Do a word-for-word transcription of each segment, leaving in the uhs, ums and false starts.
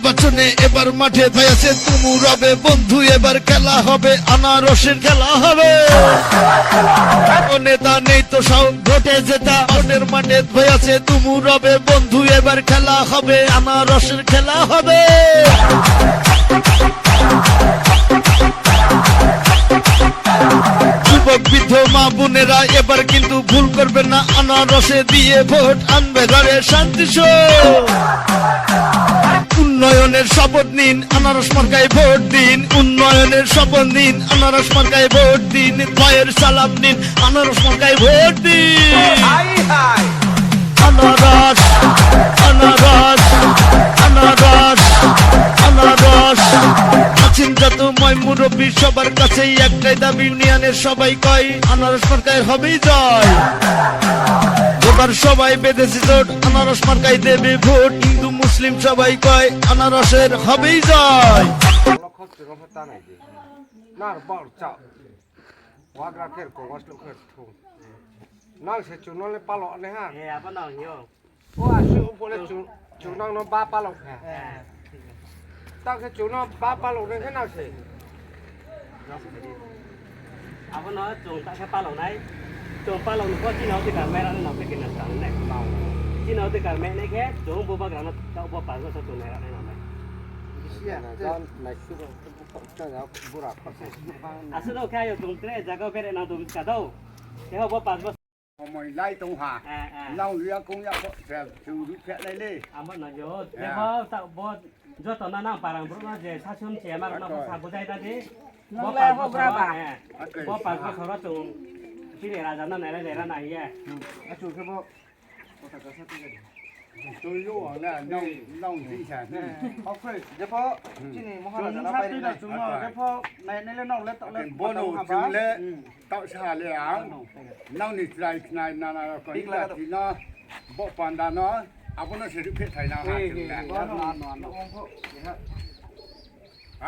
নির্বাচনে এবার মাঠে ভাই আছে তুমুর হবে বন্ধু, এবার খেলা হবে আনারসের খেলা হবে। ও নেতা নেই তো সব ভোটে জেতা, ভোটের মাঠে ভাই আছে তুমুর হবে বন্ধু, এবার খেলা হবে আনারসের খেলা হবে। যুবক বৃদ্ধ মা বোনেরা এবার কিন্তু ভুল করবেন না, আনারসে দিয়ে ভোট আনবে ঘরে শান্তি সুখ। উন্নয়নের শপথ নিন, আনারস মার্কায় ভোট দিন। উন্নয়নের শপথ নিন, আনারস মার্কায় ভোট দিন। ভয়ের সালাম নিন, আনারস মার্কায় ভোট দিন। আনারস, আনারস, আনারস, আনারস। আছেন যত ময় মুরব্বী, সবার কাছেই একটাই দাবি, ইউনিয়নের সবাই কয় আনারস মার্কায় হবেই জয়। এবার সবাই বেঁধেছে জোট, আনারস মার্কায় দেবে ভোট। হিন্দু মুসলিম সবাই কয় আনারসের হবেই জয়। Nar bor chao. Wagra kher ko waslo kher thu. Nang se chuno le palo ne ha. Eh, apa nang yo? O asi upo le chu, chunang no ba palo. Eh. Tak se chuno ba palo ne khe nang se. Abo no chung ta khe palo nai. Chung palo no ko chini odhikar mai rani no khe kena sang nai. Chini odhikar mai nai khe chung bubagra no ta bo palo sa chung nai rani no nai. Aswk no khe ayo tong tre jaga bere na tong ka do. Tei bo pas bosor. Somoi lai tong ha. Eh, eh. Nang liya kong ya ko se churu phe lai le. Amo na yo. Eh. Debo ta bo joto na nang parang bro na je sasun che mar na ko sa bujai da de. Nang le ho bra ba. Eh. Bo pas bosor chung chini raja na nai le ra na ye. Achu khe bo. Tui yo ang na nong nong si sa. Oke, jepho chini mohara jana pai na. Jepho nai nai le nong le tak le. Bono chung le tak sa le ang. Nong ni try khnai na na ko ni la ti no. Bo panda no. Abono se ri phe thai na ha chung le. Bono ano ano.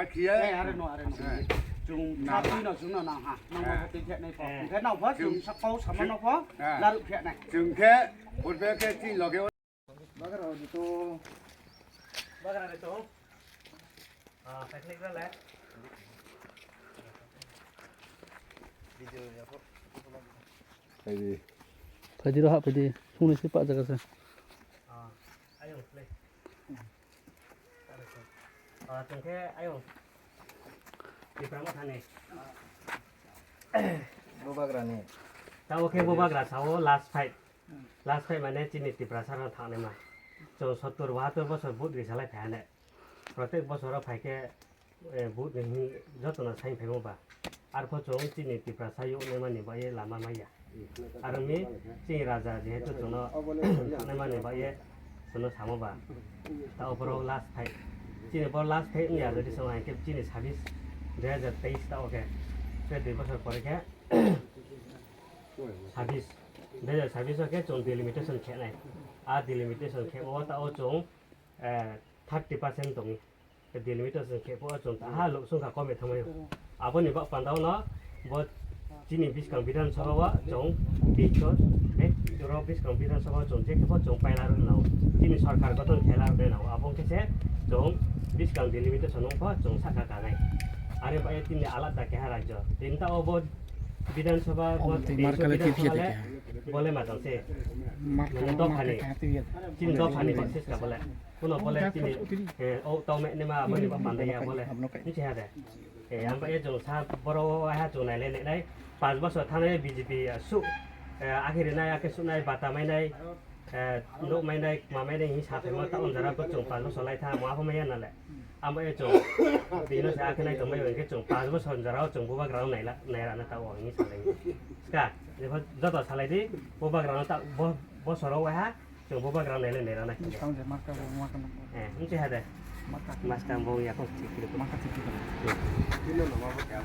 Akhiya. Eh, are no, are no. Eh. Chung na twi no, chung no na ha. Nang no twi khe nai pho. Eh. Khe nang pho chung sakau sama no pho. Eh. Laru khe nai. Chung khe purbe khe twi loge. Bagra di to. Bagra di to. Ah, teknik ra le. Video ya pho. Phaidi. Phaidi ro ha phaidi. Sungni se pa jaga se. Ah, ayo play. Ah, tong khe ayung. Tipra Motha ni. Bubagra ni. Tabo khe bubagra sao last fight. Last fight mane chini Tiprasa rok thangnaima. Chwng sottor bahattor bosor vote ri salai phai hane. Protek bosor o phai khe, eh, vote ni hwnwi jotono sai phaimo ba. Arpho chwng chini Tiprasa yoknaimani bagwi lama maya. Aro mi chini raja jehetu chwngno thangnaimani bagwi chwngno samo ba. Ta opor o last fight. Chini bo last fight wngya, jodi chwng hai khe chini sabis dui hajar teis ta o khe. Tei dui bosor pore khe sabis, dui hajar sabis o khe chwng delimitation khenai. A delimitation khe o ta o chwng, eh, thirty percent tongwi. Delimitation khe pho chwng ta ha lok song kha kome thangmai. Aboni bak panda no bo chini Biskang Bidhan Sabha o chwng teichor, eh, ro Biskang Bidhan Sabha o chwng je khe pho chwng paila rw nao. Chini sarkar gothon khe la rw nao. Abo khe se chwng Biskang delimitation no pho chwng saka kanai. Are bai tini alada keha rajyo. Tini ta o bo Bidhan Sabha, bo teichor Bidhan Sabha le bole majang se. Mane dophani. Chini dophani basis ka bole. Kuno bole chini, eh, o tau me nema bole ba pande ya bole. Nche ha de. Eh, ang ba e jong sa boro ha jong nai le nai. Pas bosor thane B J P su, eh, akhiri nai, akhir su nai, bata mai nai, eh, nuk mai nai, ma mai nai, hi sa thai ma ta on jara ko chong pas bosor lai tha, ma ho mai ya na le. Ang ba e chong. Bino sa akhir nai tong mai ke chong pas bosor jara chong bubagra nai la, nai ra na ta o ni sa lai. Ska, je joto sa lai di, bubagra na ta bo, bosor o ha. Chwng bubagra nai le nai rana. Tamo je marka bo marka no. Eh, nche ha de. Marka. Maskang bo ya ko chikri. Marka chikri. Tino no ma bo kya.